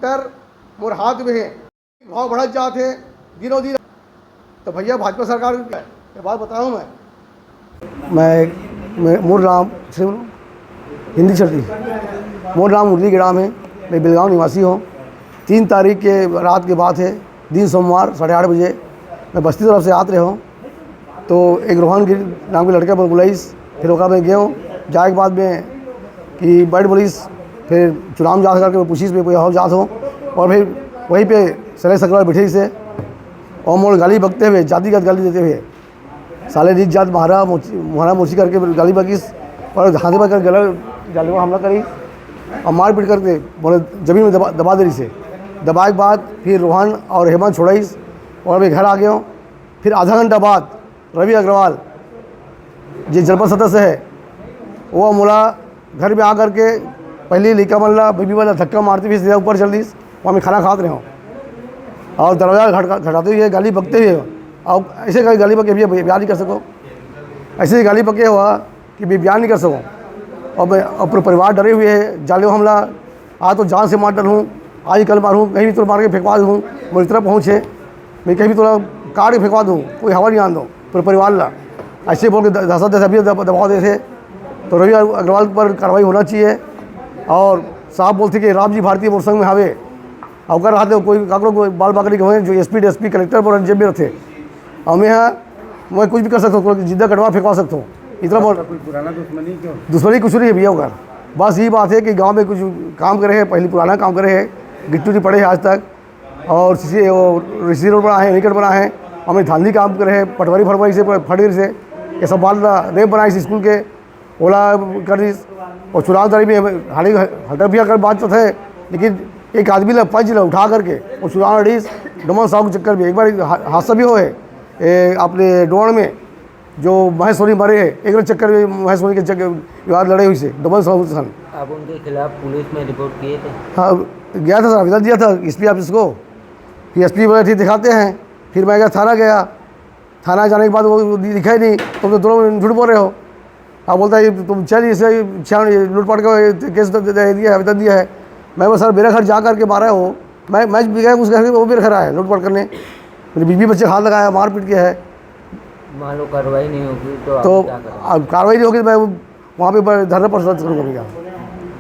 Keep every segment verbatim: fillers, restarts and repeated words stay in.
डर मोर हाथ में है। भाव बढ़त जात है दिनों दिन। तो भैया, भाजपा सरकार को क्या है? ये बात बताऊँ मैं। मैं, मैं मोर नाम, हिंदी चलती, मोर नाम मुरली गेड़ाम है। मैं बिलगांव निवासी हूँ। तीन तारीख के रात के बात है, दिन सोमवार, साढ़े आठ बजे मैं बस्ती तरफ से आत रहे हूँ। तो एक रोहन गिर नाम के लड़का मन बुलाइस, फिर ओकरा में गयो। जाए के बाद में कि बैठ बोलिस, फिर चुनाव जात करके मैं पूछिस, मैं कोई और जात हो, और फिर वहीं पे सलेश अग्रवाल बैठे से, और मोर गाली बकते हुए, जातिगत गाली देते हुए, साले नीच जात, महारा मोची, महारा मोची करके गाली बकिस, और हाथे पकड़ गला, जाले में हमला करी, और मारपीट करके बोले जमीन में दबा, दबा दे रही से। दबाए के बाद फिर रोहन और हेमंत छोड़ाइस, और मैं घर आ गया हूँ। फिर आधा घंटा बाद रवि अग्रवाल, जो जनपद सदस्य है, वो मोला घर में आ करके पहले लइका मन ला, बीबी मन ला धक्का मारते हुए सीधा ऊपर चल दिस। वहाँ मैं खाना खात रहे हूँ, और दरवाजा घटका-, घटाते हुए, गाली बकते हुए, और ऐसे गाली, गाली बके, "भैया, भैया, बयान नहीं कर सको।" ऐसे ही गाली बके हुआ कि मैं बयान नहीं कर सकूँ। और मैं, और पूरा परिवार डरे हुए है, जाले हमला, आज तो जान से मार डालूँ, आज ही कल मारूँ, कहीं भी तो मार के फेंकवा दूँ। मैं इतना पहुँचे, मैं कहीं भी थोड़ा काट के फेंकवा दूँ, कोई हवा नहीं आन दो पूरे परिवार ला। ऐसे बोल के द-, दहशत, दहशत अभी दब-, दबाव देते। तो रवि अग्रवाल पर कार्रवाई होना चाहिए। और साहब बोलते कि राम जी भारतीय मोर संग में हावे, अउ ओकर हाथ में कोई काकरो कोई बाल बाकरी के होए, जो एसपी, डीएसपी, कलेक्टर पर जेब में रहते। और मैं, हाँ, मैं कुछ भी कर सकता हूँ, जिंदा कटवा फेंकवा सकता हूँ, इतना बोल। कोई पुराना दुश्मनी क्यों? दुश्मनी कुछ नहीं है भैया, ओकर बस ये बात है कि गांव में कुछ काम करे हैं, पहले पुराना काम करे हैं, गिट्टी उट्टी पड़े हैं आज तक, और सीसी, वो सीसी रोड बना है, एनीकट बना है, हमने धांधली काम करे हैं, पटवारी फटवारी से, फटवारी से, ये सब बात ना, रेप बनाए इस स्कूल के, ओला कर दिस। और चुनाव तारीख में हालांकि हटा भी अगर बात तो है, लेकिन एक आदमी ला, पंच ला उठा करके वो चुनाव लड़ीस, डोमन साहू के चक्कर में। एक बार हा-, हादसा भी होए, ए, अपने डोन में जो महेश सोनी मरे हैं, एक चक्कर में महेश सोनी के चक्कर विवाद लड़े हुई से डोमन साहू के संग। आप उनके खिलाफ पुलिस में रिपोर्ट किए थे? हाँ, गया था सर, आवेदन दिया था एसपी ऑफिस को, कि एसपी बोले ठीक दिखाते हैं। फिर मैं गया, थाना गया, थाना जाने के बाद वो दिखा ही नहीं, तुम तो दोनों झूठ बोल रहे हो। अब बोलता है, "ये तुम चल, इसे छान-, ये लूटपाट का केस तो दे, दे दिया है, आवेदन दिया है।" मैं बोला, "सर, मेरा घर जा करके मारा है वो, मैं, मैं भी गया उस घर, वो मेरे घर आया लूटपाट करने, मेरे बीवी बच्चे हाथ लगाया, मारपीट किया है।" मान लो कार्रवाई नहीं होगी तो आप तो क्या करेंगे? अब कार्रवाई नहीं होगी तो मैं वहाँ पे ब-, धरना प्रदर्शन करूँगा भैया,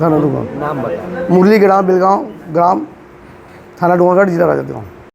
धरना दूंगा। नाम बताओ। मुरली ग्राम, बिलगांव ग्राम, थाना डोंगरगढ़, जिला राजनांदगांव।